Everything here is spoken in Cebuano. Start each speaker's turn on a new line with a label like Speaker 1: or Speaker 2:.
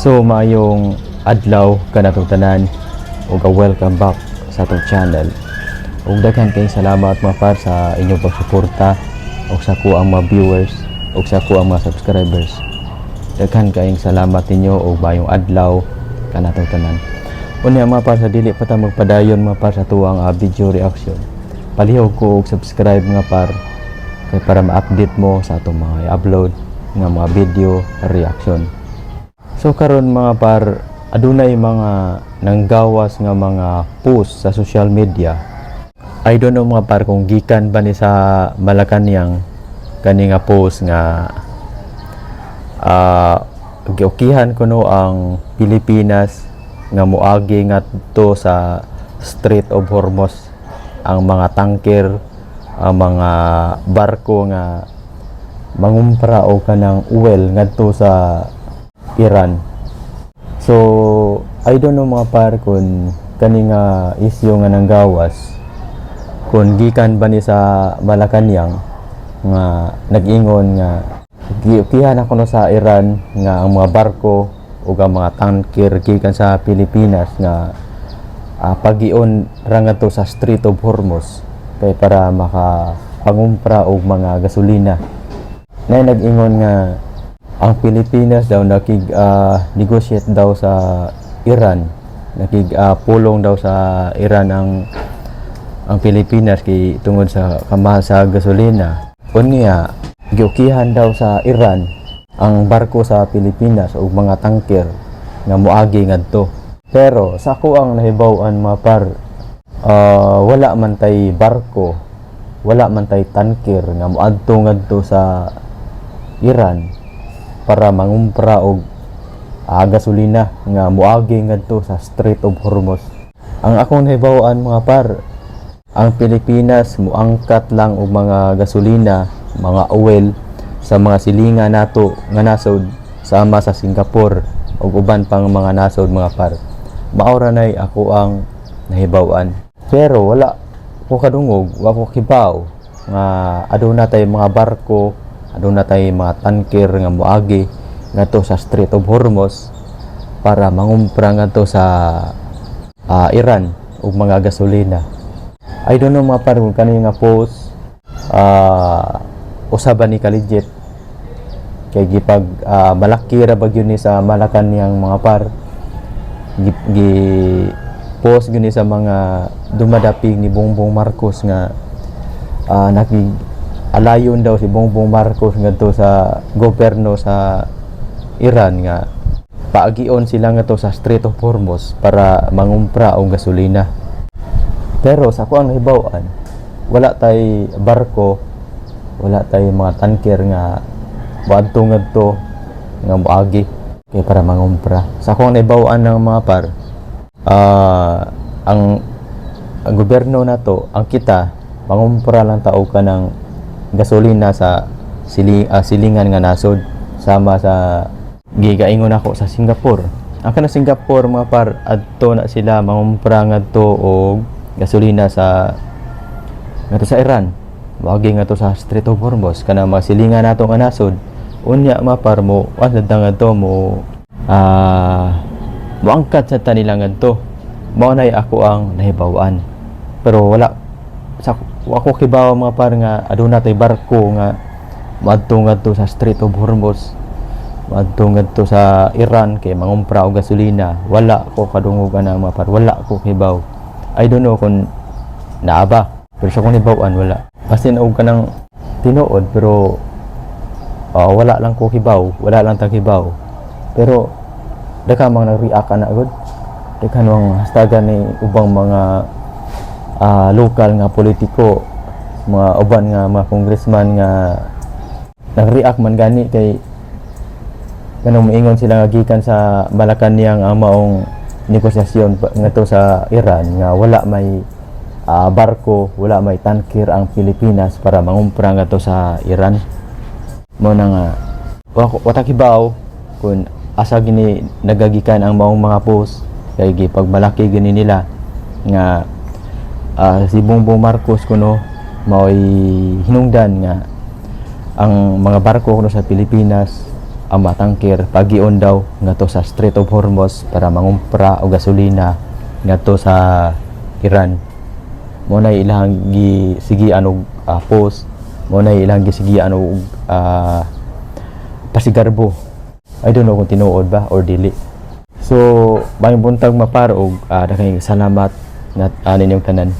Speaker 1: So maayong adlaw kanatong tanan ug welcome back sa atong channel. Ug daghan kayong salamat, mga par, sa inyong pagsuporta ug sa akoang mga viewers ug sa akoang mga subscribers. Daghan kayong salamat ninyo ug maayong adlaw kanatong tanan. Unya, mga par, sa dili pa ta magpadayon, mga par, sa atuang video reaction. Palihog ko og subscribe, mga par, kay para ma-update mo sa atong mga i-upload nga mga video reaction. So karon, mga par, adunay mga nanggawas nga mga post sa social media. I don't know, mga par, kung gikan ba ni sa Malacanang kani nga post nga giukihan kuno ang Pilipinas nga moagi ngadto sa Strait of Hormuz ang mga tanker, ang mga barko nga mangumpra o kanang oil ngadto sa Iran. So, I don't know, mga par, kung kani nga isyu nga nanggawas, kung gikan ba ni sa Malacanang nga nag-ingon nga giukihan ako no sa Iran nga ang mga barko ug ang mga tanker gikan sa Pilipinas nga pagion ra ngadto sa Strait of Hormuz kay para maka pangumpra og mga gasolina. Na nag-ingon nga ang Pilipinas daw nakig negotiate daw sa Iran, nakig pulong daw sa Iran ang Pilipinas kay tungod sa kamahal sa gasolina. Unya giukihan daw sa Iran ang barko sa Pilipinas ug mga tanker nga moagi ngadto. Pero sa akoang nahibaw-an, mga par, wala man tay barko, wala man tay tanker nga moadto ngadto sa Iran para mangumpra og gasolina nga moagi ngadto sa Strait of Hormuz. Ang akong nahibaw-an, mga par, ang Pilipinas muangkat lang og mga gasolina, mga oil sa mga silingan nato nga nasod sama sa Singapore ug uban pang mga nasod, mga par. Mao ra nay akoang nahibaw-an. Pero wala ko kadungog, wa ko kibaw nga aduna tay mga barko, aduna tay mga tanker nga moagi ngadto sa Strait of Hormuz para mangumpra ngadto sa Iran og mga gasolina. I don't know, mga par, kung kani nga post usa ba ni ka legit kay gipag malaki ra ba gyud ni sa Malacanang, mga par, gi post gyud ni sa mga dumadapig ni Bongbong Marcos nga naki alayon daw si Bongbong Marcos ngadto sa gobyerno sa Iran nga paagion sila ngadto sa Strait of Hormuz para mangumpra og gasolina. Pero sa akoang nahibaw-an, wala tay barko, wala tay mga tanker nga moadto ngadto nga moagi kay para mangumpra. Sa akong nahibaw-an ng mga par, ang gobyerno nato, ang kita, mangumpra lang ta og kanang gasolina sa silingan nga nasod sama sa gigaingon ako sa Singapore. Ang kanang Singapore, mga par, adto na sila mangumpra ngadto og gasolina sa ngadto sa Iran. Moagi ngadto sa Strait of Hormuz kanang mga silingan nato nga nasod. Unya, mga par, mo kuan sad ngadto, mo moangkat sa ta nila ngadto. Mao nay akoang nahibaw-an. Pero wala sa ako kibaw, mga par, nga aduna tay barko nga moadto ngadto sa Strait of Hormuz, moadto ngadto sa Iran kay mangumpra og gasolina. Wala ko kadungog ana, mga par, wala ko kibaw. I don't know kung naa ba, pero sa akong nahibaw-an, wala. Basin og kanang tinuod, pero wala lang ko kibaw, wala lang ta kibaw. Pero daghan mga nag-react ana gud, daghan mga hashtagan ni ubang mga lokal nga politiko, mga uban nga mga congressman nga nag-react man gani kay kanang moingon sila nga gikan sa Malacanang ang maong negosasyon ngadto sa Iran nga wala may barko, wala may tanker ang Pilipinas para mangumpra ngadto sa Iran. Mao na nga wa ta kibaw kung asa gini nagagikan ang maong mga post kay gipagmalaki gini nila nga si Bongbong Marcos kuno mao'y hinungdan nga ang mga barko kuno sa Pilipinas Ang mga tanker pagion daw ngadto sa Strait of Hormuz para mangumpra og gasolina ngadto sa Iran. Mo na ilang gisigian og post, mo na ilang gisigian og pasigarbo. I don't know kung tinuod ba or dili. So, maayong buntag, mapar, og daghang salamat nga ninyong tanan.